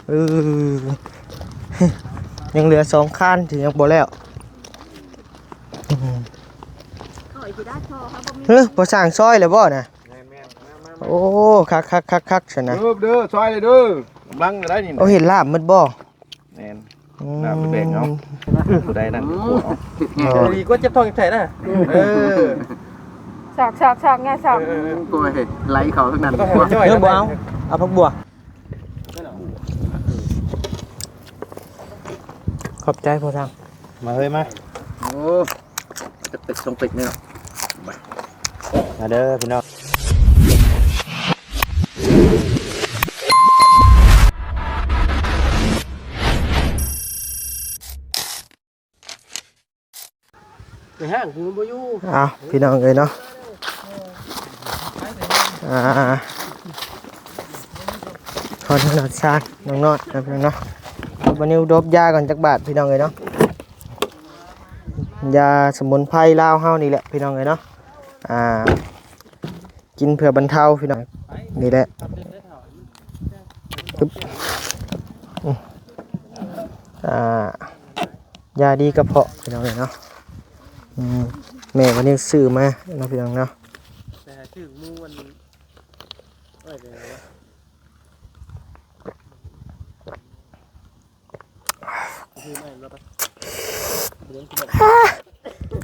ເອີ ຍັງເຫຼືອສອງຄານທີ່ຍັງບໍ່ແລ້ວ. ອືມ ຂ້ອຍຊິໄດ້ພໍ ເຮົາບໍ່ມີ ເຮີ ພໍສ້າງຊອຍແລ້ວບໍ່ນະ? ແມ່ນໆ ມາໆໆ ໂອ້ ຄັກໆໆໆ ຊັ້ນນະ ເດີ ເດີ ຊອຍເລີຍເດີ ກຳລັງໄດ້ນີ້ນະ. ໂອ້ ເຫັນລາບໝົດບໍ່? ແມ່ນ ອືມ ນ້ຳແບ່ງເອົາ ຜູ້ໃດນັ້ນກໍຂົ້ວເອົາ. ໂອ້ ດີກວ່າເຈັບທ້ອງເຈັບໄສ້ນະ. ເອີ ຊອກໆໆ ງ່າຍຊອກ. ເອີ ໂອ້ຍ ໄຫຼເຂົ້າທາງນັ້ນ ເອີ ບໍ່ເອົາ ເອົາຜັກບົວ. ຂອບໃຈພໍ່ຊ່າງ. ມາເຮີຍມາ. ໂອ້ ຈັກເປັກສອງເປັກນີ້ເນາະ. ມາເດີພີ່ນ້ອງ. ໄປຫ້າງຜູ້ມັນບໍ່ຢູ່. ອ້າວ ພີ່ນ້ອງເອີຍເນາະ ອ່າ ຂອງເຮືອນຊານນ້ອງນ້ອຍນະພີ່ນ້ອງເນາະ. ບັດນີ້ດົບຢາກ່ອນຈັກບາດພີ່ນ້ອງເອີຍເນາະ. ຢາສະໝຸນໄພລາວເຮົານີ້ແຫຼະພີ່ນ້ອງເອີຍເນາະ. ອ່າ ກິນເພື່ອບັນເທົາພີ່ນ້ອງ ນີ້ແຫຼະ. ອືມ ອ່າ ຢາດີກະເພາະພີ່ນ້ອງເອີຍເນາະ. ອືມ ແມ່ວັນນີ້ຊື້ມາເນາະພີ່ນ້ອງເນາະ. ໄປຫາຊື້ໝູອັນ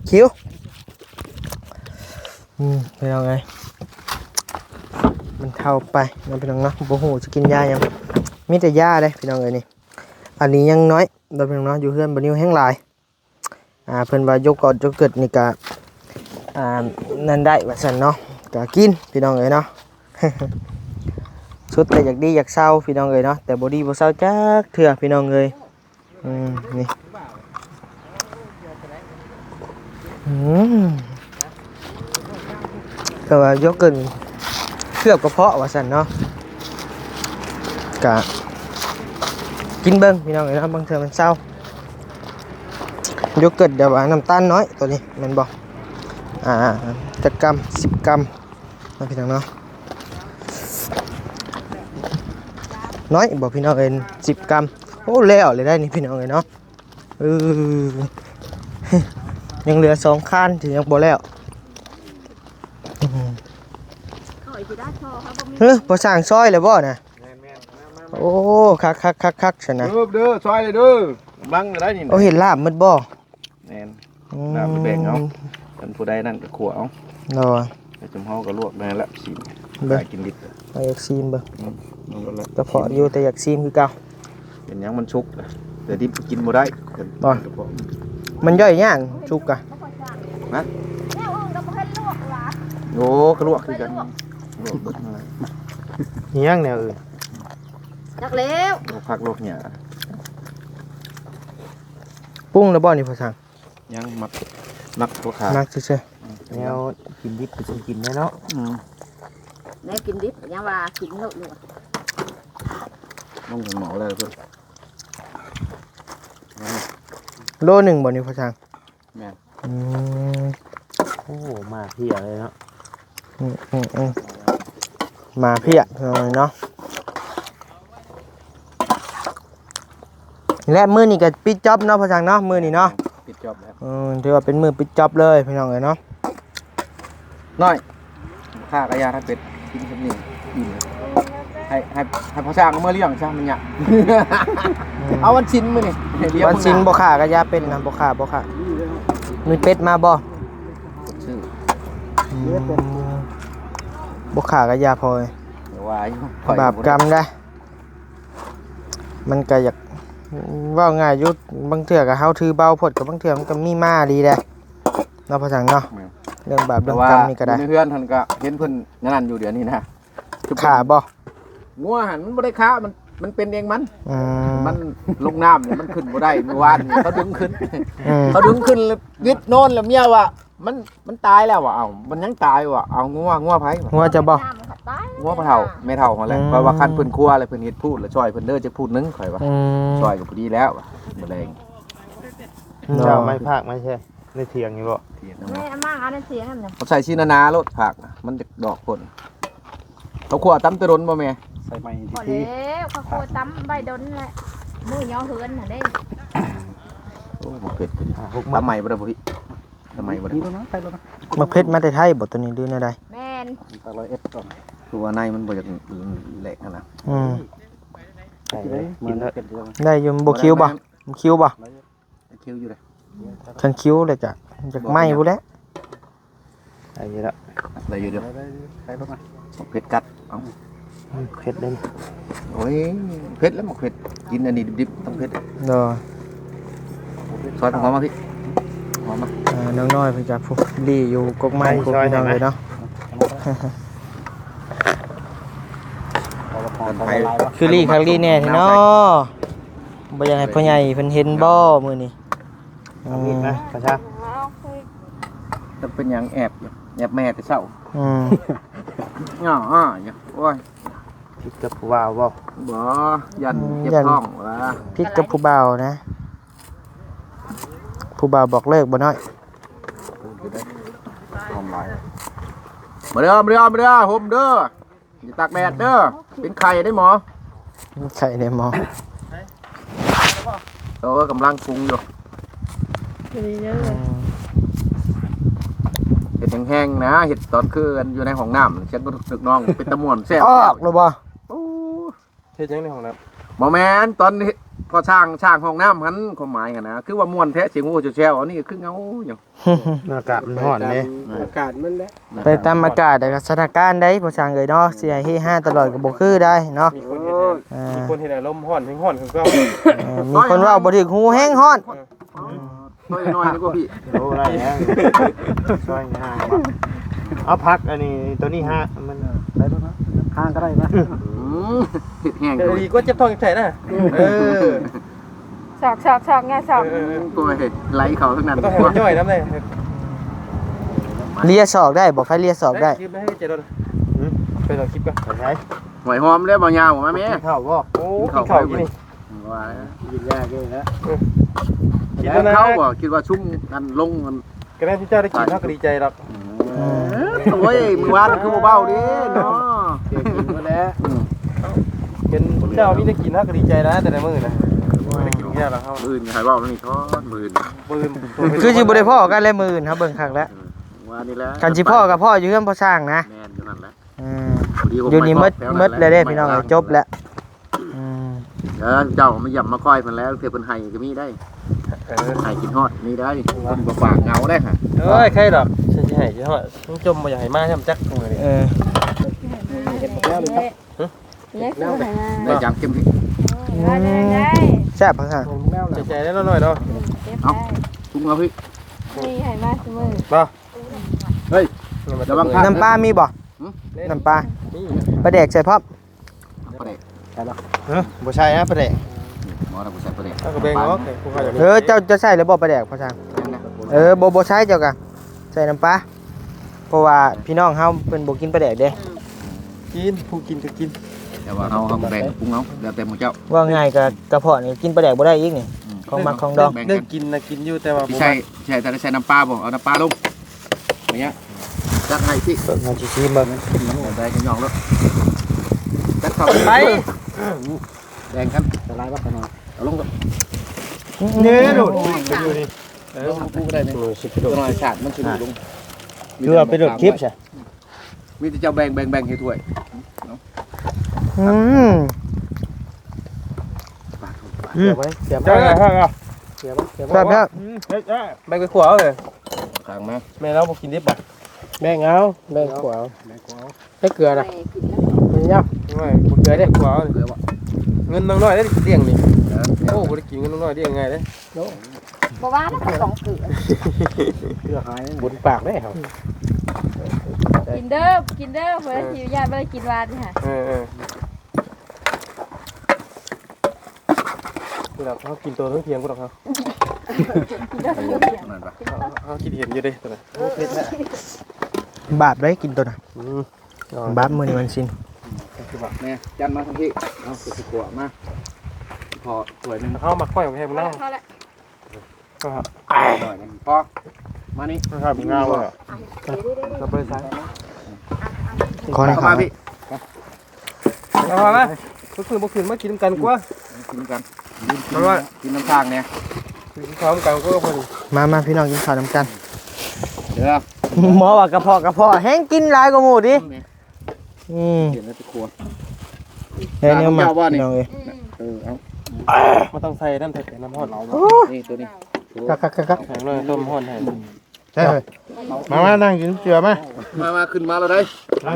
ຄິວ ອືມ ພີ່ນ້ອງເອີຍ ມັນເຖົ້າໄປເນາະພີ່ນ້ອງເນາະ. ບໍ່ຮູ້ຊິກິນຢາຫຍັງ ມີແຕ່ຢາເດ້ພີ່ນ້ອງເອີຍນີ້. ອັນນີ້ຍັງນ້ອຍເນາະພີ່ນ້ອງເນາະ ຢູ່ເຮືອນບໍ່ນິວແຮງຫຼາຍ. ອ່າ ເພິ່ນວ່າໂຢກອດໂຢເກີດນີ້ກະ ອ່າ ນັ້ນໄດ້ວ່າຊັ້ນເນາະ ກະກິນພີ່ນ້ອງເອີຍເນາະ. ສຸດແຕ່ຢາກດີຢາກເຊົາພີ່ນ້ອງເອີຍເນາະ ແຕ່ບໍ່ດີບໍ່ເຊົາຈັກເທື່ອພີ່ນ້ອງເອີຍ. ອືມ ນີ້ ອືມ ກໍວ່າໂຢເກີດເຄືອບກະເພາະວ່າຊັ້ນເນາະ ກະກິນເບິ່ງພີ່ນ້ອງເອີຍເນາະ ບາງເທື່ອມັນເຊົາ. ໂຢເກີດແບບວ່ານ້ຳຕານນ້ອຍໂຕນີ້ແມ່ນບໍ່? ອ່າ ຈັກກຳ ສິບກຳ ເນາະພີ່ນ້ອງເນາະ. ນ້ອຍບໍ່ພີ່ນ້ອງເອີຍ ສິບກຳ. ໂອ້ ແລ້ວເລີຍໄດ໋ນີ້ພີ່ນ້ອງເອີຍເນາະ. ເອີ ຍັງເຫຼືອສອງຄານທີ່ຍັງບໍ່ແລ້ວ. ອືມ ຂ້ອຍຊິໄດ້ພໍ ເຮົາບໍ່ມີ ເຮີ ພໍສ້າງຊອຍແລ້ວບໍ່ນະ? ແມ່ນໆ ມາໆໆ ໂອ້ ຄັກໆໆໆ ຊັ້ນນະ ເດີ ເດີ ຊອຍເລີຍເດີ ກຳລັງໄດ້ນີ້. ໂອ້ ເຫັນລາບໝົດບໍ່? ແມ່ນ ອືມ ນ້ຳແບ່ງເອົາ ຄັນຜູ້ໃດນັ້ນກໍຂົ້ວເອົາ. ໂດຍ ແລ້ວຈຸ່ມເຮົາກໍລວກນັ້ນແຫຼະ ຊິມ ເບິ່ງ ກິນດິບ ເຮົາຢາກຊິມເບິ່ງ. ອືມ ເອົາໂລດແຫຼະ ກະເພາະຢູ່ ແຕ່ຢາກຊິມຄືເກົ່າ. ເປັນຫຍັງ? ມັນສຸກ ແຕ່ດິບກິນບໍ່ໄດ້. ບໍ່ ກະເພາະ ມັນຍ່ອຍຍາກ ສຸກກະ ຮະ? ແນວອື່ນກໍບໍ່ເຫັນລວກຫວາ? ໂອ້ ກໍລວກຄືກັນ ລວກເບິດນັ້ນແຫຼະ. ອີຫຍັງແນວອື່ນ? ຈັກແລ້ວ ລວກຜັກລວກຫຍ້າ. ປຸງແລ້ວບໍ່ນີ້ພໍ່ຊ່າງ? ຍັງ ໝັກ ໝັກບໍ່ຂາ ໝັກຊື່ໆ. ອືມ ແນວກິນດິບກໍຊິກິນແດ່ເນາະ. ອືມ ແນວກິນດິບຍັງວ່າກິນໂລດ. ລົງເປັນໝໍ້ແລ້ວເພິ່ນ ໂລໜຶ່ງບໍ່ນີ້ພໍ່ຊ່າງ? ແມ່ນ. ອືມ ໂອ້ ມາເພຍເລີຍເນາະ. ອືມໆໆ ມາເພຍເນາະ. ແລະມື້ນີ້ກໍປິດຈອບເນາະພໍ່ຊ່າງເນາະ ມື້ນີ້ເນາະ ປິດຈອບແລ້ວ. ເອີ ຖືວ່າເປັນມື້ປິດຈອບເລີຍພີ່ນ້ອງເອີຍເນາະ. ນ້ອຍ ຂ້າກໍຢາກໃຫ້ເປັດກິນແບບນີ້ອີ່ມ ໃຫ້ ໃຫ້ ໃຫ້ພໍ່ຊ່າງເອົາມາລ້ຽງຊະ ມັນຍາກ. ອືມ ເອົາວັນສິນມື້ນີ້ ວັນສິນບໍ່ຂ້າກໍຢ່າເປັດນະ ບໍ່ຂ້າ ບໍ່ຂ້າ. ມີເປັດມາບໍ່? ຊື້ ອືມ ບໍ່ຂ້າກໍຢ່າ ພໍ່ເອີຍ ວ່າຢູ່ ບາບກຳໄດ໋. ມັນກໍຢາກ ເວົ້າງ່າຍຢູ່ ບາງເທື່ອກໍເຮົາຖືເບົາໂພດ ກໍບາງເທື່ອມັນກໍມີມາດີແດ່ເນາະ ພໍ່ຊ່າງເນາະ. ແມ່ນ ເລື່ອງບາບເລື່ອງກຳນີ້ກໍໄດ້ ແຕ່ວ່າຢູ່ໃນເຮືອນຫັ້ນກໍເຫັນເພິ່ນນັ້ນຢູ່ດຽວນີ້ນະ. ຂ້າບໍ່? ງົວຫັ້ນມັນບໍ່ໄດ້ຂ້າ ມັນ ມັນເປັນເອງມັນ. ອືມ ມັນລົງນ້ຳນີ້ມັນຂຶ້ນບໍ່ໄດ້ ມື້ວານນີ້ເຂົາດຶງຂຶ້ນ. ອືມ ເຂົາດຶງຂຶ້ນແລ້ວວິດນອນ ແລ້ວເມຍວ່າ ມັນ ມັນຕາຍແລ້ວວ່າ. ເອົ້າ ມັນຍັງຕາຍວ່າ. ເອົາ ງົວ ງົວໃຜ? ງົວເຈົ້າບໍ່? ງົວພໍ່ເຖົ້າແມ່ເຖົ້າຫັ້ນແຫຼະ. ອືມ ຂ້ອຍວ່າຄັນເພິ່ນຄົວແລ້ວເພິ່ນເຮັດພູດ ແລ້ວຊ່ອຍເພິ່ນເດີ ຈັກພູດໜຶ່ງ ຂ້ອຍວ່າ. ອືມ ຊ່ອຍກໍພໍດີແລ້ວ ມື້ແລງ. ເຈົ້າໄມ້ພາກໄມ້ແຊ່ໃນຖຽງນີ້ບໍ່? ຖຽງ ແມ່ ເອົາມາເອົາໃນຖຽງນັ້ນນະ ເອົາໃສ່ຊີ້ໜາໆໂລດ ພາກນະ ມັນຈະດອກພົ້ນ. ເຂົາຂົ້ວຕຳແຕ່ດົນບໍ່ແມ່? ໄປໃໝ່ ພໍແລ້ວ ເຂົາໂຄຕຳໄວ້ດົນແຫຼະ ມື້ຍໍເຮືອນຫັ້ນເດ້. ໂອ້ ໝາກເຜັດ ຕຳໃໝ່ບໍ່ໄດ້ບໍ່ພີ່? ຕຳໃໝ່ບໍ່ໄດ້. ໝາກເຜັດມາແຕ່ໄທບໍ່ ໂຕນີ້ ຫຼືແນວໃດ? ແມ່ນ ຕາຮ້ອຍເອັດກ່ອນ ຄືວ່າໃນມັນບໍ່ຢາກແຫຼກຫັ້ນນະ. ອືມ ໄດ້ຢູ່ ບໍ່ຄິວບໍ່? ຄິວບໍ່? ຄິວຢູ່ເດ້. ຄັນຄິວແລ້ວກະຢາກໄໝ້ພຸ້ນແຫຼະ. ໄດ້ຢູ່ແລ້ວ ໄດ້ຢູ່ເດີ. ໄດ້ຢູ່ ໄດ້ຢູ່ ໄປປະມານ ໝາກເຜັດກັດ ເອົາ ອືມ ເຜັດເດ້. ໂອ້ຍ ເຜັດແລ້ວ ໝາກເຜັດ ກິນອັນນີ້ດິບໆ ຕ້ອງເຜັດ. ໂດຍ ຊອຍຫອມມາພີ່ ຫອມມາ. ເອີ ນ້ອງນ້ອຍເພິ່ນກະ ຜູ້ ລີ້ຢູ່ກົກໄມ້ພຸ້ນ ພີ່ນ້ອງເອີຍເນາະ. ຄືລີ້ຄັກລີ້ແນ່ແທ້ເນາະ. ບໍ່ຢາກໃຫ້ພໍ່ໃຫຍ່ເພິ່ນເຫັນບໍ່ມື້ນີ້? ເອົາມີດມາ ອືມ ປະຊາ ຈະເປັນຫຍັງແອບຢູ່ ແອບແມ່ແຕ່ເຊົ້າ. ອືມ ຫຍໍ້ ໂອ້ຍ ຜິດກັບຜູ້ບ່າວບໍ່? ບໍ່ ຢ້ານ ອືມ ເຈັບທ້ອງວ່າ ຜິດກັບຜູ້ບ່າວນະ. ຜູ້ບ່າວບອກເລີກບໍ່ນ້ອຍ? ຫອມຫຼາຍ ມາເດີ ມາເດີ ມາເດີ ຫົ່ມເດີ. ຢ່າຕາກແດດເດີ ເປັນໄຂ້ເດ້ໝໍ. ເປັນໄຂ້ເດ້ໝໍ. ເອີ ກຳລັງປຸງຢູ່ ດີເດີ. ອືມ ເຮັດແຮງໆນະ ເຮັດຕອນຄືກັນຢູ່ໃນຫ້ອງນ້ຳ ສຽງກະຕຸກຕຶກນ້ອງ ເປັນຕາມ່ວນແຊບ. ອອກແລ້ວບໍ່? ໂອ້ ເຮັດຫຍັງໃນຫ້ອງນ້ຳ? ບໍ່ແມ່ນ ຕອນພໍ່ຊ່າງ ສ້າງຫ້ອງນ້ຳຫັ້ນ ຄວາມໝາຍຫັ້ນນະ ຄືວ່າມ່ວນແທ້ ສຽງໂອ້ແຊວໆ ອັນນີ້ຄືເຫງົາຢູ່. ອາກາດມັນຮ້ອນເດ້ ອາກາດມັນແຫຼະ ໄປຕາມອາກາດ ແລ້ວກໍສະຖານະການໃດ໋ ພໍ່ຊ່າງເອີຍເນາະ. ຊິໃຫ້ເຮຮາຕະຫຼອດກໍບໍ່ຄືໄດ້ເນາະ. ມີຄົນເຮັດ ເອີ ມີຄົນເຮັດໃຫ້ອາລົມຮ້ອນແຮງຮ້ອນຄືເກົ່າ. ເອີ ມີຄົນເວົ້າບໍ່ຖືກຫູແຮງຮ້ອນ. ເອີ ຊ່ອຍໜ້ອຍນີ້ກໍພີ່ ໂອ້ ໄດ້ແລ້ວ ຊ່ອຍຫາ. ເອົາຜັກອັນນີ້ ໂຕນີ້ຫາ ມັນໄດ້ແລ້ວເນາະ ຫາກໍໄດ້ນະ. ອືມ ເຮັດແຮງ ດີກວ່າເຈັບທ້ອງເຈັບໄສ້ນະ. ເອີ ຊອກ ຊອກ ຊອກ ແນວຊອກ. ເອີ ໂອ້ຍ ໄຫຼເຂົ້າທາງນັ້ນ ບໍ່ຕ້ອງໃຫ້ມັນຍ່ອຍນຳເດ້. ເລຍຊອກໄດ້ບໍ່? ໃຜເລຍຊອກໄດ້? ໄປເອົາຄລິບກ່ອນ ໄປເອົາຄລິບກ່ອນ. ໄປໃສ? ຫອຍຫອມເດ້ ບໍ່ຍາວ ມາແມ່. ກິນເຂົ້າບໍ່? ໂອ້ ກິນເຂົ້າກິນນີ້ ວ່າ ກິນຍາກເດ້ນະ. ເອີ ກິນເຂົ້າບໍ່? ຄິດວ່າຊຸມກັນລົງກັນ ກໍໄດ້ທີ່ເຈົ້າໄດ້ກິນ ເຮົາກໍດີໃຈດອກ. ອືມ ໂອ້ຍ ມື້ວານຄືບໍ່ເບົາເດ້ເນາະ. ເຈົ້າກິນໝົດແລ້ວ ອືມ ເຫັນເຈົ້າມີແນວກິນ ເຮົາກໍດີໃຈນະ ແຕ່ລະມື້ນະ. ບໍ່ໄດ້ກິນແລ້ວລະເຮົາ ມື້ອື່ນໃຫ້ເວົ້ານຳນີ້ກ່ອນ ມື້ອື່ນ ມື້ອື່ນ ຄືຊິບໍ່ໄດ້ພໍ້ກັນແລ້ວ ມື້ອື່ນເຮົາເບິ່ງຄັກແລ້ວ. ເອີ ວ່ານີ້ແຫຼະ ຄັນຊິພໍ້ກໍພໍ້ຢູ່ເຮືອນພໍ່ຊ່າງນະ. ແມ່ນ ຢູ່ນັ້ນແຫຼະ. ເອີ ຢູ່ນີ້ໝົດ ໝົດແລ້ວເດ້ພີ່ນ້ອງເອີຍ ຈົບແລ້ວ. ອືມ ເອີ ເຈົ້າມາຢ້ຽມມາຄອຍເພິ່ນແລ້ວ ເທື່ອເພິ່ນໃຫ້ກໍມີໄດ໋. ເອີ ໃຫ້ກິນຮອດມີໄດ໋ ຄົນບໍ່ປາກເຫງົາໄດ໋ຫະ. ເອີຍ ໃຄດອກ ຊິໃຫ້ກິນຮອດ ມັນຈົ່ມບໍ່ຢາກໃຫ້ມາຊ້ຳຈັກມື້ນີ້. ເອີ ເຮັດແລ້ວນີ້ ໄດ້ຈັ່ງເຕັມທີ່. ແຊບເພິ່ນຫະ ໃຈໆ ແດ່ນ້ອຍໆເນາະ. ເອົາ ປຸງເອົາພີ່ ນີ້ໃຫ້ມາຊຸມື້ບໍ່? ເຮີ້ຍ ລະວັງ ນ້ຳປາມີບໍ່? ນ້ຳປາ ປາແດກໃສ່ພ້ອມ. ປາແດກ ໃສ່ບໍ່? ຮະ ບໍ່ໃສ່ນະປາແດກ. ບໍ່ ບໍ່ໃສ່ປາແດກ ເອົາກໍແບ່ງເອົາ. ເອີ ເຈົ້າ ເຈົ້າໃສ່ແລ້ວບໍ່ປາແດກ ພໍ່ຊ່າງ? ເອີ ບໍ່ ບໍ່ໃສ່ ເຈົ້າກະໃສ່ນ້ຳປາ ເພາະວ່າພີ່ນ້ອງເຮົາເພິ່ນບໍ່ກິນປາແດກເດ້. ກິນ ຜູ້ກິນກໍກິນ ແຕ່ວ່າເຮົາ ເຮົາກໍແບ່ງກັນປຸງເອົາ ແລ້ວແຕ່ໝູ່ເຈົ້າ. ເວົ້າງ່າຍກະ ກະເພາະນີ້ກິນປາແດກບໍ່ໄດ້ອີກນີ້ ຂອງມັກຂອງດອງ. ເລື່ອງກິນນະກິນຢູ່ ແຕ່ວ່າ ຊິໃສ່ ຊິໃສ່ ໃສ່ນ້ຳປາບໍ່? ເອົານ້ຳປາລົງ ເອົາຫຍັງ ຈັດໃຫ້ຊິ ເບິ່ງ ເຮົາຊິຊີມເບິ່ງ ໄດ້ກໍຍອມແລ້ວ. ຈັດເຂົ້າໄປ ແບ່ງກັນ ສະຫຼາຍບັກຂະໜອຍ ເອົາລົງ ນີ້ໂດດ ເອີ ຜູ້ກໍໄດ້ນີ້ ໂດດ ຊິໂດດ ໜ້ອຍຊາດມັນຊິຫຼຸດລົງ. ຄືວ່າໄປໂດດຄລິບຊະ ມີແຕ່ເຈົ້າແບ່ງ ແບ່ງ ແບ່ງໃຫ້ຖ້ວຍ. ອືມ ອືມ ເສຍບໄວ້ ເສຍບໄວ້ ເສຍບໄວ້ ເສຍບໄວ້ ອືມ ເຮັດ ເຮັດ ແບ່ງໄປຂົວເອົາເລີຍ ຂ້າງມາ. ແມ່ລາວບໍ່ກິນດິບບໍ່? ແບ່ງເອົາ ແບ່ງຂົວເອົາ ແບ່ງຂົວເອົາ. ໃສ່ເກືອນະ ມັນຍາກ ໂອ້ຍ ເກືອເດ້ ເກືອ ເກືອບໍ່? ເງິນນ້ອຍໆເດ້ລ້ຽງນີ້. ເອີ ໂອ້ ບໍ່ໄດ້ກິນເງິນນ້ອຍໆລ້ຽງງ່າຍເດ້. ບໍ່ວ່ານະ ຂອງເກືອ ເກືອຫາຍ ບຸນປາກເດ້ເຮົາ. ກິນເດີ ກິນເດີ ເພື່ອ ເອີ ຊິຢ້ານບໍ່ໄດ້ກິນຫວານນີ້ຫະ. ເອີ ເອີ ພຸ້ນລະ ເຮົາກິນໂຕເທິງທຽງພຸ້ນດອກເຮົາ. ເຮົາ ເຮົາຄິດເຫັນຢູ່ເດ້ໂຕນັ້ນ. ໂອ້ ເຜັດແທ້ ບາບເດ້ກິນໂຕນັ້ນ. ອືມ ບາບ ມື້ນີ້ວັນສິນ. ແມ່ ຈັນມາທາງພີ້ ເອົາ ຊິຂົວມາ ຂໍຖ້ວຍໜຶ່ງ. ເຮົາມາຄ່ອຍແຮງນຳ ພໍແລ້ວ ພໍ ມານີ້ ມັນງາມບໍ່? ຈະໄປໃສ? ຂໍໜ້ອຍ ເຂົ້າມາ ເຂົ້າມາ ພີ່ ເອົາ ເອົາມາ ເພິ່ນບໍ່ຂຶ້ນມາກິນນຳກັນກວ່າ ກິນນຳກັນ ມາ ກິນນຳທາງແດ່ ກິນພ້ອມກັນກວ່າເພິ່ນ ມາ ມາ ພີ່ນ້ອງກິນເຂົ້ານຳກັນເດີ ໝໍວ່າກະເພາະ ກະເພາະແຮງກິນຫຼາຍກວ່າໝູ່ຕິ ອືມ ເຫັນແລ້ວຈະຄົວ ໄດ້ແນວມາ ພີ່ນ້ອງເອີຍ ເອີ ເອົາ ມັນຕ້ອງໃສ່ນ້ຳ ໃສ່ນ້ຳຮ້ອນ ນີ້ ໂຕນີ້ ຄັກໆໆໆ ໃສ່ນ້ຳຕົ້ມຮ້ອນໃຫ້ ໃຊ່ ມາ ມາ ນັ່ງກິນເສືອມາ ມາ ມາ ຂຶ້ນມາແລ້ວໄດ໋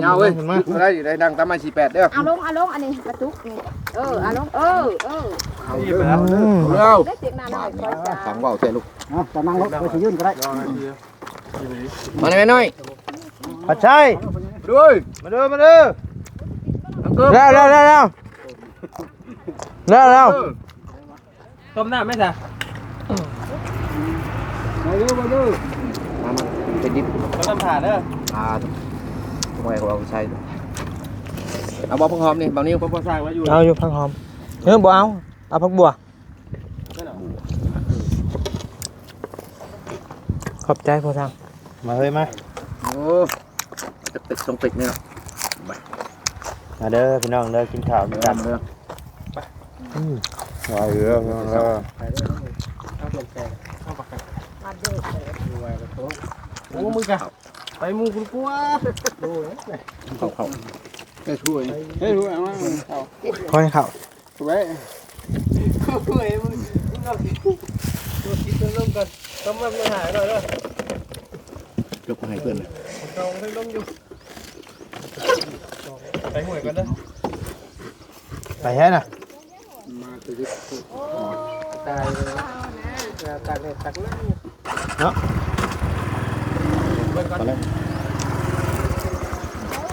ຍາວເວີຍ ຂຶ້ນມາ ໄດ້ຢູ່ໄດ໋ ນັ່ງຕາມໄມ້ສີ່ແປດເດີ ເອົາລົງ ເອົາລົງ ອັນນີ້ກະຕຸກນີ້ ເອີ ເອົາລົງ ເອີ ເອີ ເອົາເດີ ເອົາເດີ ເອົາເດີ ໄດ້ສຽງໜ້າໜ້ອຍ ຄອຍຈາ ຟັງເວົ້າແທ້ລູກ ເອົາ ຈະນັ່ງລົງ ໄປຊິຢືນກະໄດ້ ມາແດ່ນ້ອຍ ພັດໄຊ ເດີ ມາເດີ ມາເດີ ແລ້ວ ແລ້ວ ແລ້ວ ແລ້ວ ແລ້ວ ແລ້ວ ເອີ ຕົ້ມນ້ຳໄໝຊະ ມາເດີ ມາເດີ ມາ ມາ ເປັນດິບ ຕ້ອງນ້ຳຖ້າເດີ ອ່າ ບໍ່ໃຫ້ເຂົາເອົາໃສ່ ເອົາບໍ່ຜັກຫອມນີ້ ບ່າວນິວ ບໍ່ ບໍ່ສ້າງວ່າຢູ່ ເອົາຢູ່ຜັກຫອມ ເອີ ບໍ່ເອົາ ເອົາຜັກບົ່ວ ຂອບໃຈພໍ່ຊ່າງ ມາເອີຍມາ ໂອ້ ຈັກເປັກສອງເປັກນີ້ເນາະ ມາເດີພີ່ນ້ອງເດີ ກິນເຂົ້ານຳກັນ ເອີ ມາເດີ ອືມ ມາເດີ ມາເດີ ໂອ້ ມຶງກະ ໄປໝູ່ພຸ້ນກວ່າ ເຂົ້າ ເຂົ້າ ເຮັດຖ້ວຍມາ ເຂົ້າ ຂໍໃຫ້ເຂົ້າ ໄວ້ ໂອ້ຍ ມຶງ ມຶງເອົາ ໂອ້ຍ ຄິດເບິ່ງລົງກ່ອນ ຕ້ອງມາເບິ່ງຫາໜ້ອຍເດີ ຍົກມາໃຫ້ເພື່ອນເລີຍ ເອົາໃຫ້ລົງຢູ່ ໄປຫ້ວຍກ່ອນເດີ ໄປແທ້ນະ ມາແຕ່ເດັກ ຕາຍເລີຍ ຕາກແດດຕາກນ້ຳ ເນາະ ເບິ່ງກ່ອນ ເບິ່ງ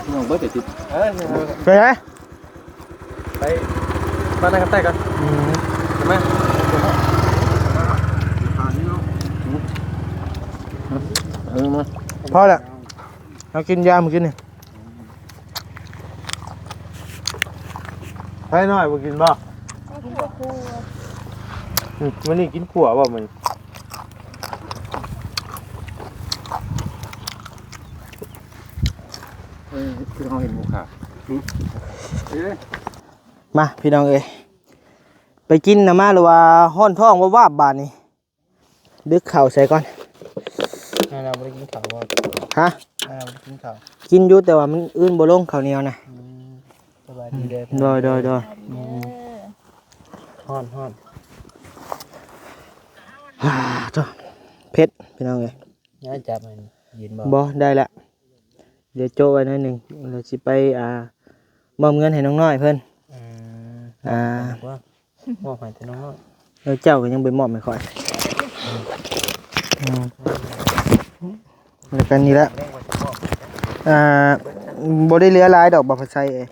ກ່ອນ ເບິ່ງໄປຕິດ ເອີ ໄປໃສ ໄປບ້ານນາກະແຕກ່ອນ ອືມ ມາ ເອີ ມາ ພໍແລ້ວ ເຮົາກິນຢາມື້ກີ້ນີ້ ໃຜນ້ອຍບໍ່ກິນບໍ່? ກິນບໍ່? ອືມ ມື້ນີ້ກິນຂົ້ວບໍ່ມື້ນີ້? ເອີ ຄືເຮົາເຫັນໝູຂາ ມາ ພີ່ນ້ອງເອີຍ ໄປກິນນະມາ ຫຼືວ່າຮ້ອນທ້ອງວາບໆບາດນີ້. ດຶກເຂົ້າໃສ່ກ່ອນ ແມ່ນລາວບໍ່ໄດ້ກິນເຂົ້າບໍ່? ຮະ? ແມ່ນລາວບໍ່ໄດ້ກິນເຂົ້າ? ກິນຢູ່ ແຕ່ວ່າມັນອື່ນບໍ່ລົງເຂົ້າໜຽວນະ. ອືມ ສະບາຍດີເດີ. ໂດຍ ໂດຍ ໂດຍ. ອືມ ຮ້ອນ ຮ້ອນ. ໂທ້ ເຜັດ ພີ່ນ້ອງເອີຍ. ຍາຍຈັບໃຫ້ຢືນບໍ່? ບໍ່ ໄດ້ລະ. ດຽວໂຈະໄວ້ໜ້ອຍໜຶ່ງ ແລ້ວຊິໄປ ອ່າ ມອບເງິນໃຫ້ນ້ອງນ້ອຍເພິ່ນ. ອືມ ອ່າ ມອບໃຫ້ແຕ່ນ້ອງນ້ອຍ. ເອີ ເຈົ້າກໍຍັງບໍ່ມອບໃຫ້ຂ້ອຍ. ອືມ ແລ້ວກໍນີ້ແຫຼະ ອ່າ ບໍ່ໄດ້ເຫຼືອຫຼາຍດອກ ບ່າວໄຊເອີຍ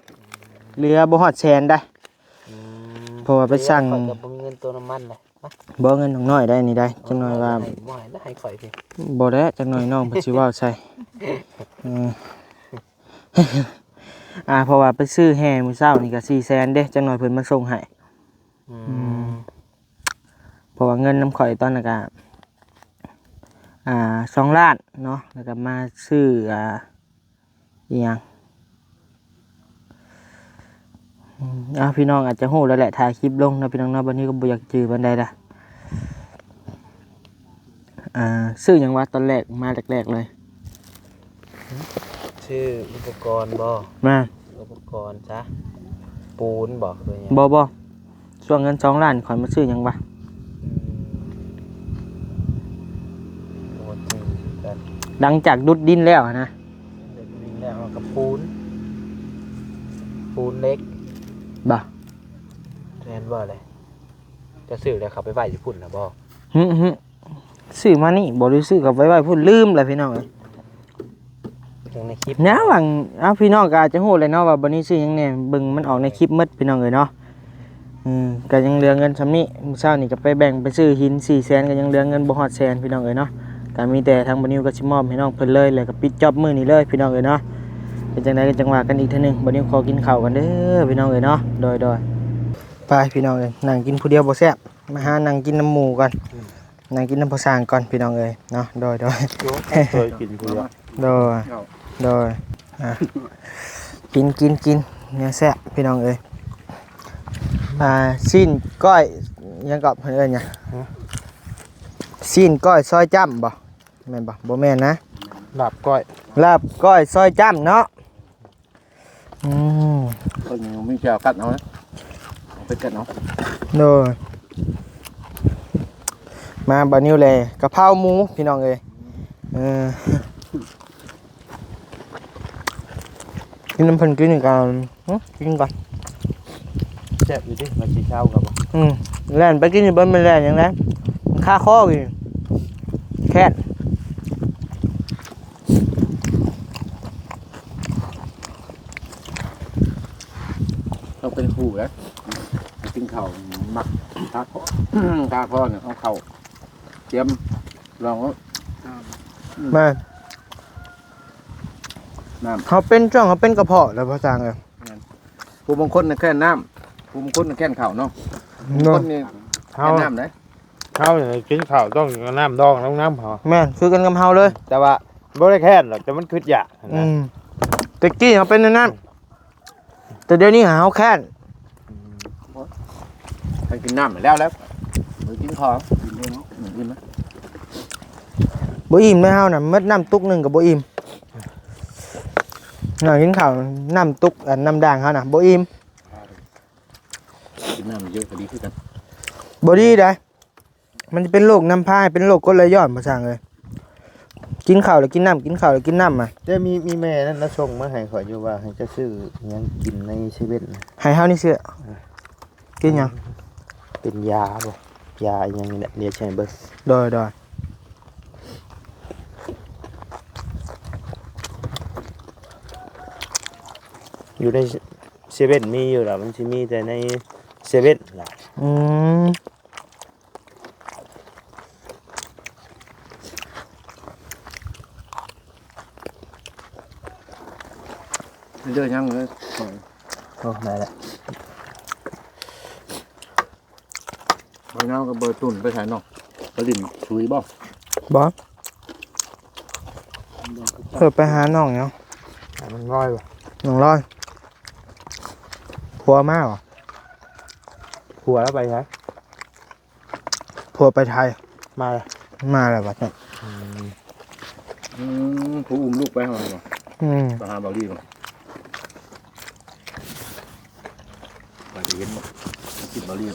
ເຫຼືອບໍ່ຮອດແສນໄດ໋. ອືມ ເພາະວ່າໄປສັ່ງ ຂ້ອຍກໍບໍ່ມີເງິນເຕີມນ້ຳມັນເລີຍ. ບໍ່ ເງິນນ້ອງນ້ອຍໄດ໋ນີ້ໄດ໋ ຈັກໜ້ອຍວ່າ ບໍ່ໃຫ້ ບໍ່ໃຫ້ ໃຫ້ຂ້ອຍຕິ. ບໍ່ແຫຼະ ຈັກໜ້ອຍນ້ອງເພິ່ນຊິເວົ້າໃສ່. ເອີ ອ່າ ເພາະວ່າໄປຊື້ແຮ່ມື້ເຊົ້ານີ້ກໍສີ່ແສນເດ້ ຈັກໜ້ອຍເພິ່ນມາສົ່ງໃຫ້. ອືມ ອືມ ເພາະວ່າເງິນນຳຂ້ອຍຕອນນັ້ນກໍ ອ່າ ສອງລ້ານເນາະ ແລ້ວກໍມາຊື້ ອ່າ ອີ່ຫຍັງ ອືມ ເອົາ ພີ່ນ້ອງອາດຈະຮູ້ແລ້ວແຫຼະ ຖ່າຍຄລິບລົງເນາະ ພີ່ນ້ອງເນາະ ບັດນີ້ກໍບໍ່ຢາກຈື່ປານໃດລະ. ອ່າ ຊື້ຫຍັງວະ ຕອນແລກ ມາແລກໆເລີຍ? ຊື້ອຸປະກອນບໍ່? ແມ່ນ ອຸປະກອນຊະ ປູນບໍ່ ຫຼືຫຍັງ? ບໍ່ ບໍ່. ຊ່ວງເງິນສອງລ້ານຂ້ອຍມາຊື້ຫຍັງວະ? ອືມ ບໍ່ຈື່ຄືກັນ. ຫຼັງຈາກດຸດດິນແລ້ວຫັ້ນນະ. ດຸດດິນແລ້ວເຮົາກໍປູນ ປູນເຫຼັກ ບໍ່ ແມ່ນບໍ່ແຫຼະ? ຈະຊື້ແລ້ວເຂົ້າໄປໄວ້ຢູ່ພຸ້ນນະບໍ່? ຫຶ ຫຶ ຊື້ມານີ້ ບໍ່ໄດ້ຊື້ເຂົ້າໄປໄວ້ພຸ້ນ ລືມແລ້ວ ພີ່ນ້ອງເອີຍ. ເບິ່ງໃນຄລິບ ແນວຫວັງ ເອົາ ພີ່ນ້ອງກໍອາດຈະຮູ້ແຫຼະເນາະວ່າບັດນີ້ຊື້ຫຍັງແດ່ ເບິ່ງມັນອອກໃນຄລິບໝົດ ພີ່ນ້ອງເອີຍເນາະ. ເອີ ກໍຍັງເຫຼືອເງິນສ່ຳນີ້ ມື້ເຊົ້ານີ້ກໍໄປແບ່ງໄປຊື້ຫີນສີ່ແສນ ກໍຍັງເຫຼືອເງິນບໍ່ຮອດແສນ ພີ່ນ້ອງເອີຍເນາະ. ກໍມີແຕ່ທາງບ່າວນິວກໍຊິມອບໃຫ້ນ້ອງເພິ່ນເລີຍ ແລ້ວກໍປິດຈອບມື້ນີ້ເລີຍ ພີ່ນ້ອງເອີຍເນາະ. ເປັນຈັ່ງໃດກໍຈັ່ງວ່າກັນອີກເທື່ອໜຶ່ງ ບ່າວນິວຂໍກິນເຂົ້າກ່ອນເດີ ພີ່ນ້ອງເອີຍເນາະ. ໂດຍ ໂດຍ ໄປ ພີ່ນ້ອງເອີຍ ນັ່ງກິນຜູ້ດຽວບໍ່ແຊບ ມາຫານັ່ງກິນນຳໝູ່ກ່ອນ. ອືມ ນັ່ງກິນນຳພໍ່ຊ່າງກ່ອນ ພີ່ນ້ອງເອີຍເນາະ. ໂດຍ ໂດຍ ໂອ້ ເຄີຍກິນຜູ້ດຽວ ໂດຍ ໂດຍ ອ່າ ກິນ ກິນ ກິນ ແນວແຊບພີ່ນ້ອງເອີຍ. ອ່າ ຊີ້ນກ້ອຍ ຫຍັງເກາະ ເພິ່ນເອີ້ນຫຍັງ? ຮະ? ຊີ້ນກ້ອຍຊອຍຈ້ຳບໍ່? ແມ່ນບໍ່? ບໍ່ແມ່ນນະ ລາບກ້ອຍ ລາບກ້ອຍຊອຍຈ້ຳເນາະ. ອືມ ເພິ່ນມີແຈ່ວກັດເອົານະ ເອົາໄປກັດເອົາ. ໂດຍ ມາບາດນີ້ແຫຼະ ກະເພົາໝູພີ່ນ້ອງເອີຍ. ເອີ ກິນນຳເພິ່ນກິນນີ້ກະ ຫຶ ກິນກ່ອນ. ແຊບຢູ່ຕິ ວ່າຊິເຊົາກັບ ອືມ ແລ່ນໄປກິນຢູ່ເບິ່ງ ມັນແລ່ນຫຍັງແລະ ຄາຄໍຢູ່ ແຄ້ນ. ເຮົາເປັນຄູ່ແຫຼະ ກິນເຂົ້າມັກຄາຄໍ ຄາຄໍນີ້ ເອົາເຂົ້າຕຽມລອງເອົາ ແມ່ນ ນ້ຳ ເຮົາເປັນຊ່ວງ ເຮົາເປັນກະເພາະແລ້ວ ພໍ່ຊ່າງເອີຍ. ແມ່ນ ຜູ້ບາງຄົນນະແຄ້ນນ້ຳ ຜູ້ບາງຄົນນະແຄ້ນເຂົ້າເນາະ. ຜູ້ບາງຄົນນີ້ ເນາະ ແຄ້ນນ້ຳເດ້. ເຮົານີ້ກິນເຂົ້າຕ້ອງເອົານ້ຳດອງລົງນຳເຮົາ. ແມ່ນ ຄືກັນກັບເຮົາເລີຍ ແຕ່ວ່າບໍ່ໄດ້ແຄ້ນດອກ ແຕ່ມັນຄຶດຢາກຫັ້ນນະ. ອືມ ແຕ່ກີ້ເຮົາເປັນແນວນັ້ນ ແຕ່ດຽວນີ້ເຮົາແຄ້ນ. ອືມ ໃຫ້ກິນນ້ຳແລ້ວ ແລ້ວບໍ່ກິນຂອງ ກິນເດ້ເນາະ. ອືມ ອີ່ມແລ້ວ ບໍ່ອີ່ມເດ້ເຮົານະ ໝົດນ້ຳຕຸກໜຶ່ງກໍບໍ່ອີ່ມ. ໜັງກິນເຂົ້າ ນ້ຳຕຸກ ອັນ ນ້ຳດ່າງເຮົານະບໍ່ອີ່ມ. ກິນນ້ຳເຍອະກໍດີຄືກັນ ບໍ່ດີໃດ. ມັນຈະເປັນໂລກນຳພາ ເປັນໂລກກົດໄຫຼຍ້ອນ ພໍ່ຊ່າງເອີຍ. ກິນເຂົ້າແລ້ວກິນນ້ຳ ກິນເຂົ້າແລ້ວກິນນ້ຳອະ. ແຕ່ມີ ມີແມ່ນັ້ນລະສົ່ງມາໃຫ້ຂ້ອຍຢູ່ວ່າ ໃຫ້ຈະຊື້ຫຍັງກິນໃນເຊເວັ່ນ ໃຫ້ເຮົານີ້ຊື້ ເອີ ກິນຫຍັງ? ເປັນຢາບໍ່? ຢາອີ່ຫຍັງນີ້ແຫຼະ ດຽວຊິໃຫ້ເບິ່ງ. ໂດຍ ໂດຍ ຢູ່ໃນເຊເວັ່ນມີຢູ່ລະ ມັນຊິມີແຕ່ໃນເຊເວັ່ນລະ. ອືມ ເດີ ຍັງເລີຍ. ໂອ້ ໄດ້ລະ. ບໍ່ນາວກັບບໍ່ຕຸ່ນໄປໃສເນາະ? ໄປຫຼິ້ນຊຸຍບໍ່? ບໍ່ ເພິ່ນໄປຫານ້ອງຫຍັງ? ນ້ອງລອຍບໍ່? ນ້ອງລອຍ ຜົວມາບໍ່? ຜົວລາວໄປໃສ? ຜົວໄປໄທ ມາແລ້ວ ມາແລ້ວບັດນີ້. ອືມ ອືມ ຜູ້ອຸ້ມລູກໄປຫາບໍ່? ອືມ ໄປຫາເບົາຫຼີບໍ່? ໄປເຫັນບໍ່? ກິນເບົາຫຼີ.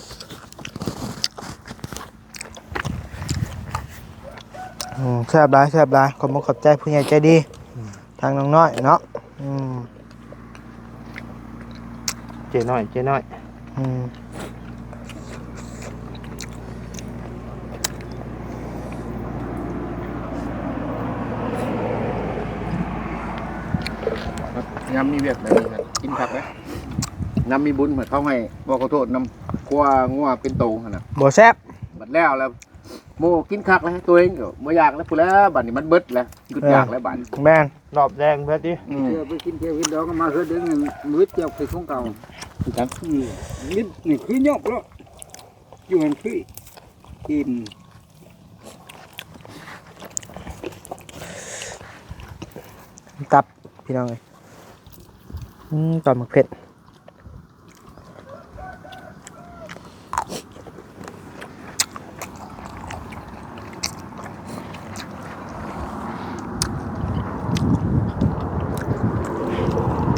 ອືມ ແຊບຫຼາຍ ແຊບຫຼາຍ ຂອບມຸກຂອບໃຈຜູ້ໃຫຍ່ໃຈດີ. ອືມ ທາງນ້ອງນ້ອຍເນາະ. ອືມ ເຈ້ນ້ອຍ ເຈ້ນ້ອຍ. ອືມ ຍາມມີວຽກແບບນີ້ ກິນຄັກເດ້. ຍາມມີບຸນ ເຂົາໃຫ້ບໍ່ຂໍໂທດນຳ ຄົວງົວເປັນໂຕຫັ້ນນະ ບໍ່ແຊບ. ບັດແລ້ວ ແລ້ວ ໂມກິນຄັກແລ້ວ ຕົວເອງກໍບໍ່ຢາກແລ້ວ ພຸ້ນແຫຼະ. ບັດນີ້ມັນເບິດແລ້ວ ຄຶດຢາກແລ້ວບັດນີ້. ແມ່ນ ລອບແດງເບິດຕິ. ອືມ ເທື່ອໄປກິນແກ້ວກິນດອງກໍມາເຮືອນເດ້ ມິດຈຽວຄືຂອງເກົ່າຄືກັນ. ອືມ ມິດນີ້ຄືຍອບແລ້ວ ຢູ່ຫັ້ນຄືອີ່ມ. ຕັບ ພີ່ນ້ອງເອີຍ. ອືມ ຕຳໝາກເຜັດ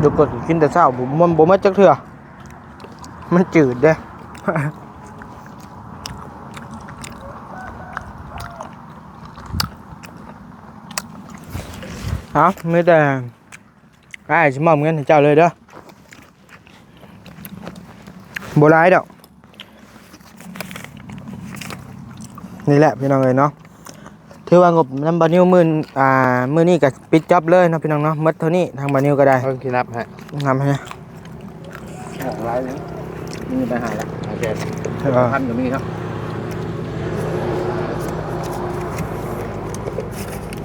ຢູ່ກໍກິນແຕ່ເຊົ້າ ບໍ່ ບໍ່ ບໍ່ໝົດຈັກເທື່ອ ມັນຈືດເດ້. ເອົາ ມີແຕ່ ອ້າຍຊິມອບເງິນໃຫ້ເຈົ້າເລີຍເດີ ບໍ່ຫຼາຍດອກ. ນີ້ແຫຼະພີ່ນ້ອງເອີຍເນາະ ຖືວ່າງົບນຳບ່າວນິວມື້ ອ່າ ມື້ນີ້ກໍປິດຈັອບເລີຍເນາະພີ່ນ້ອງເນາະ. ໝົດເທົ່ານີ້ ທາງບ່າວນິວກໍໄດ້ ເບິ່ງຊິນັບໃຫ້ ນັບໃຫ້ ອອກຫຼາຍເລີຍ ມີໄປຫາລະ ໂອເຄ ເອີ ພັນກໍມີເນາະ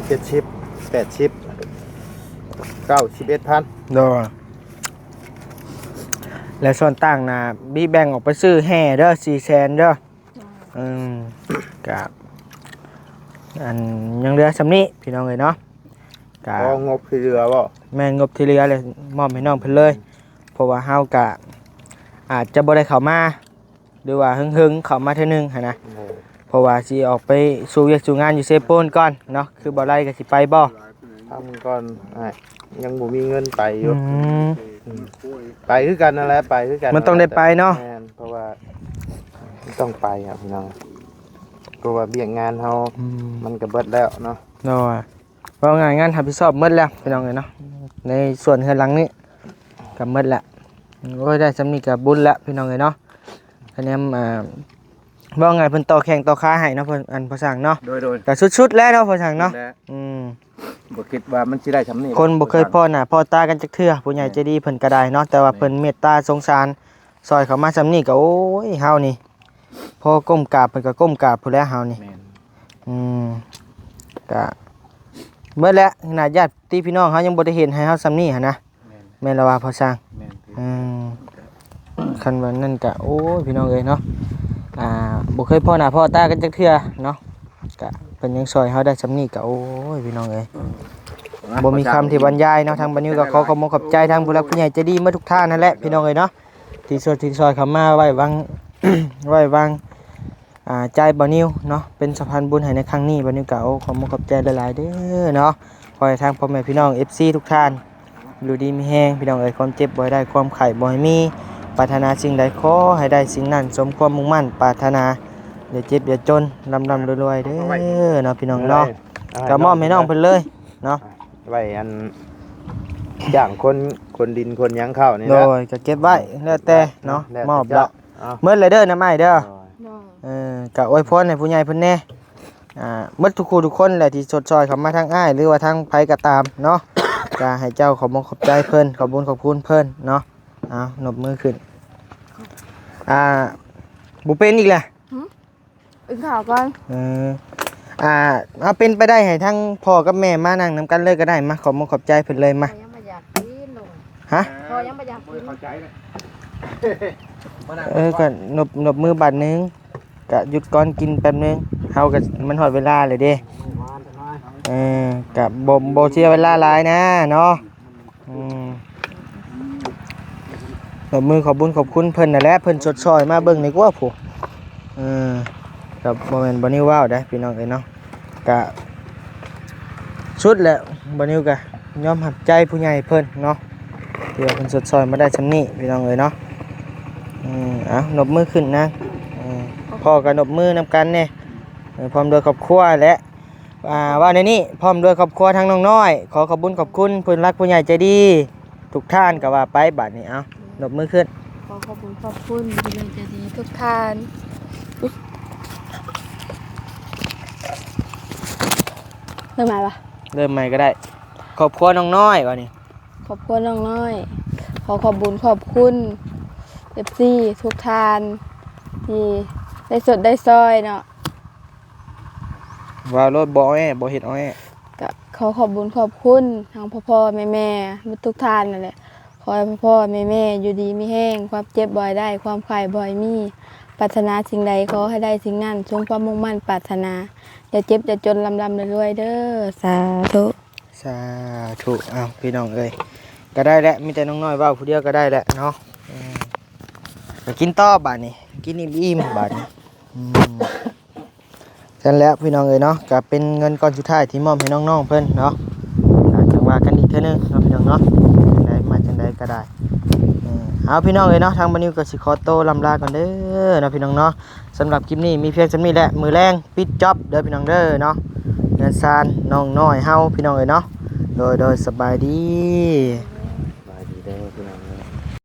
ເຈັດສິບ ແປດສິບ ເກົ້າສິບເອັດພັນ. ໂດຍ ແລະສ່ວນຕ່າງນະ ບີແບ່ງອອກໄປຊື້ແຫ່ເດີ ສີ່ແສນເດີ. ອືມ ກະ ອັນ ຍັງເຫຼືອສ່ຳນີ້ພີ່ນ້ອງເອີຍເນາະ ກະ ພໍງົບທີ່ເຫຼືອບໍ່? ແມ່ນ ງົບທີ່ເຫຼືອເລີຍ ມອບໃຫ້ນ້ອງເພິ່ນເລີຍ. ເພາະ ະວ່າເຮົາກະອາດຈະບໍ່ໄດ້ເຂົ້າມາ ຫຼືວ່າເຫິງໆເຂົ້າມາເທື່ອໜຶ່ງຫັ້ນນະ ໂດຍ ເພາະວ່າຊິອອກໄປສູ່ວຽກສູ່ງານຢູ່ເຊໂປນກ່ອນເນາະ. ຄືບໍ່ໄດ້ກໍຊິໄປບໍ່? ທຳກ່ອນອ້າຍ ຍັງບໍ່ມີເງິນໄປຢູ່. ອືມ ອືມ ໄປຄືກັນນັ້ນແຫຼະ ໄປຄືກັນ. ມັນຕ້ອງໄດ້ໄປເນາະ. ແມ່ນ ເພາະວ່າມັນຕ້ອງໄປອະພີ່ນ້ອງ ເພາະວ່າວຽກງານເຮົາ ອືມ ມັນກໍເບິດແລ້ວເນາະ. ໂດຍ ເວົ້າງ່າຍ ງານຮັບຜິດຊອບໝົດແລ້ວພີ່ນ້ອງເອີຍເນາະ ໃນສວນເຮືອນຫຼັງນີ້ກໍໝົດແລ້ວ. ໂອ້ຍ ໄດ້ສ່ຳນີ້ກໍບຸນແລ້ວພີ່ນ້ອງເອີຍເນາະ. ຄະແນນ ອ່າ ເວົ້າງ່າຍ ເພິ່ນຕໍ່ແຂ້ງຕໍ່ຂາໃຫ້ເນາະ ເພິ່ນ ອັນ ພໍ່ຊ່າງເນາະ. ໂດຍໆ ກໍສຸດໆແລ້ວເນາະ ພໍ່ຊ່າງເນາະ. ສຸດແລ້ວ ອືມ ບໍ່ຄິດວ່າມັນຊິໄດ້ສ່ຳນີ້. ຄົນບໍ່ເຄີຍພໍ້ໜ້າພໍ້ຕາກັນຈັກເທື່ອ ຜູ້ໃຫຍ່ໃຈດີເພິ່ນກໍໄດ້ເນາະ ແມ່ນ ແຕ່ວ່າເພິ່ນເມດຕາສົງສານ ຊ່ອຍເຂົ້າມາສ່ຳນີ້ກໍ ໂອ້ຍ ເຮົານີ້ ພໍກົ້ມກາບເພິ່ນກໍກົ້ມກາບພຸ້ນແຫຼະເຮົານີ້. ແມ່ນ ອືມ ກະເບິດແຫຼະ ຂະໜາດຍາດຕິພີ່ນ້ອງເຮົາຍັງບໍ່ໄດ້ເຮັດໃຫ້ເຮົາສ່ຳນີ້ຫັ້ນນະ. ແມ່ນ ແມ່ນລະວ່າພໍ່ຊ່າງ. ແມ່ນ ອືມ ຄັນວ່ານັ້ນກະ ໂອ້ຍ ພີ່ນ້ອງເອີຍເນາະ ອ່າ ບໍ່ເຄີຍພໍ້ໜ້າພໍ້ຕາກັນຈັກເທື່ອເນາະ ກະເພິ່ນຍັງຊ່ອຍເຮົາໄດ້ສ່ຳນີ້ກະ ໂອ້ຍ ພີ່ນ້ອງເອີຍ ອືມ ບໍ່ມີຄຳທີ່ບັນຍາຍເນາະ. ທາງບ່າວນິວກໍຂໍຂອບອົກຂອບໃຈທາງຜູ້ຫຼັກຜູ້ໃຫຍ່ໃຈດີໝົດທຸກທ່ານນັ້ນແຫຼະ ພີ່ນ້ອງເອີຍເນາະ ທີ່ຊ່ວຍ ທີ່ຊ່ອຍເຂົ້າມາໄວ້ວາງ ໄວ້ວາງ ອ່າ ໃຈບ່າວນິວເນາະ ເປັນສະພານບຸນໃຫ້ໃນຄັ້ງນີ້. ບ່າວນິວກໍ ໂອ້ ຂອບອົກຂອບໃຈຫຼາຍໆເດີເນາະ. ຂໍໃຫ້ທາງພໍ່ແມ່ພີ່ນ້ອງ ເອັຟຊີ ທຸກທ່ານ ຢູ່ດີມີແຮງ ພີ່ນ້ອງເອີຍ ຄວາມເຈັບບໍ່ໃຫ້ໄດ້ ຄວາມໄຂ້ບໍ່ໃຫ້ມີ ປາດຖະໜາສິ່ງໃດຂໍໃຫ້ໄດ້ສິ່ງນັ້ນ ສົມຄວາມມຸ່ງໝັ້ນປາດຖະໜາ ຢ່າເຈັບຢ່າຈົນ ລ່ຳໆລວຍໆເດີເນາະ ພີ່ນ້ອງເນາະ. ກໍມອບໃຫ້ນ້ອງເພິ່ນເລີຍເນາະ ໄວ້ອັນ ຈ້າງຄົນ ຂົນດິນຂົນຫຍັງເຂົ້ານີ້ແຫຼະ. ໂດຍ ກໍເກັບໄວ້ແລ້ວແຕ່ເນາະ ແລ້ວແຕ່ ມອບແລ້ວ ເຈົ້າ ເອົາ ໝົດແລ້ວເດີ ນ້ຳອ້າຍເດີ. ໂດຍ ໂດຍ ເອີ ກໍອວຍພອນໃຫ້ຜູ້ໃຫຍ່ເພິ່ນແດ່ ອ່າ ໝົດທຸກຜູ້ທຸກຄົນແຫຼະທີ່ຊົດຊ່ອຍເຂົ້າມາທາງອ້າຍ ຫຼືວ່າທາງໃຜກໍຕາມເນາະ ກໍໃຫ້ເຈົ້າຂອບອົກຂອບໃຈເພິ່ນ ຂອບບຸນຂອບຄຸນເພິ່ນເນາະ. ເອົາ ນົບມືຂຶ້ນ ອ່າ ບໍ່ເປັນອີກແຫຼະ ຫື? ກິນເຂົ້າກ່ອນ ເອີ ອ່າ ເອົາ ເປັນໄປໄດ້ໃຫ້ທັງພໍ່ກັບແມ່ມານັ່ງນຳກັນເລີຍກໍໄດ້ ມາ ຂອບອົກຂອບໃຈເພິ່ນເລີຍ ມາ. ພໍ່ຍັງບໍ່ຢາກກິນ ຫະ? ພໍ່ຍັງບໍ່ຢາກກິນ ເອີ ກໍນົບ ນົບມືບາດໜຶ່ງ ກະຢຸດກ່ອນກິນແປັບໜຶ່ງ ເຮົາກະ ມັນຮອດເວລາແລ້ວເດ້. ເອີ ກະບໍ່ ບໍ່ເສຍເວລາຫຼາຍນະເນາະ. ອືມ ຍົກມືຂອບບຸນຂອບຄຸນເພິ່ນນັ້ນແຫຼະ ເພິ່ນຊົດຊ່ອຍມາເບິ່ງນີ້ກວ່າຜູ້. ເອີ ກະບໍ່ແມ່ນບ່າວນິວເວົ້າເດ້ພີ່ນ້ອງເອີຍເນາະ ກະສຸດແລ້ວ ບ່າວນິວກະຍອມຮັບໃຈຜູ້ໃຫຍ່ເພິ່ນເນາະ ທີ່ວ່າເພິ່ນຊົດຊ່ອຍມາໄດ້ສ່ຳນີ້ພີ່ນ້ອງເອີຍເນາະ. ເອີ ເອົາ ນົບມືຂຶ້ນນະ ເອີ ພໍ່ກໍນົບມືນຳກັນແດ່ ເອີ ພ້ອມດ້ວຍຄອບຄົວແຫຼະ ອ່າ ເວົ້າແນວນີ້ ພ້ອມດ້ວຍຄອບຄົວທັງນ້ອງນ້ອຍ ຂໍຂອບບຸນຂອບຄຸນຜູ້ຫຼັກຜູ້ໃຫຍ່ໃຈດີທຸກທ່ານກໍວ່າໄປ. ບາດນີ້ ເອົາ ນົບມືຂຶ້ນ ຂໍຂອບບຸນຂອບຄຸນຜູ້ໃຫຍ່ໃຈດີທຸກທ່ານ. ເລີ່ມໃໝ່ປະ? ເລີ່ມໃໝ່ກໍໄດ້. ຄອບຄົວນ້ອງນ້ອຍ ບາດນີ້ ຄອບຄົວນ້ອງນ້ອຍ ຂໍຂອບບຸນຂອບຄຸນ ເອັຟຊີ ທຸກທ່ານ ທີ່ໄດ້ຊົດໄດ້ຊ່ອຍເນາະ. ເວົ້າໂລດ ບໍ່ອ້ອແອ ບໍ່ເຮັດອ້ອແອ. ກະຂໍຂອບບຸນຂອບຄຸນທັງພໍ່ໆແມ່ໆ ໝົດທຸກທ່ານນັ້ນແຫຼະ. ຂໍໃຫ້ພໍ່ໆແມ່ໆຢູ່ດີມີແຮງ ຄວາມເຈັບບໍ່ໃຫ້ໄດ້ ຄວາມໄຂ້ບໍ່ໃຫ້ມີ ປາດຖະໜາສິ່ງໃດຂໍໃຫ້ໄດ້ສິ່ງນັ້ນ ສົມຄວາມມຸ່ງໝັ້ນປາດຖະໜາ ຢ່າເຈັບຢ່າຈົນ ລ່ຳໆລວຍໆເດີ ສາທຸ. ສາທຸ. ເອົາ ພີ່ນ້ອງເອີຍ ກໍໄດ້ແຫຼະ ມີແຕ່ນ້ອງນ້ອຍເວົ້າຜູ້ດຽວກໍໄດ້ແຫຼະເນາະ. ເອີ ກໍກິນຕໍ່ບາດນີ້ ກິນອີ່ມໆບາດນີ້. ອືມ ຊັ້ນແຫຼະພີ່ນ້ອງເອີຍເນາະ ກໍເປັນເງິນກ້ອນສຸດທ້າຍທີ່ມອບໃຫ້ນ້ອງໆເພິ່ນເນາະ ກໍຈັ່ງວ່າກັນອີກເທື່ອໜຶ່ງເນາະພີ່ນ້ອງເນາະ ຈັ່ງໃດມາຈັ່ງໃດກໍໄດ້. ເອີ ເອົາ ພີ່ນ້ອງເອີຍເນາະ ທາງບ່າວນິວກໍຊິຂໍໂຕລ່ຳລາກ່ອນເດີເນາະ ພີ່ນ້ອງເນາະ. ສຳລັບຄລິບນີ້ມີພຽງສ່ຳນີ້ແຫຼະ ມື້ແລງປິດຈັອບເດີພີ່ນ້ອງເດີເນາະ ເຮືອນຊານນ້ອງນ້ອຍເຮົາພີ່ນ້ອງເອີຍເນາະ. ໂດຍ ໂດຍ ສະບາຍດີ.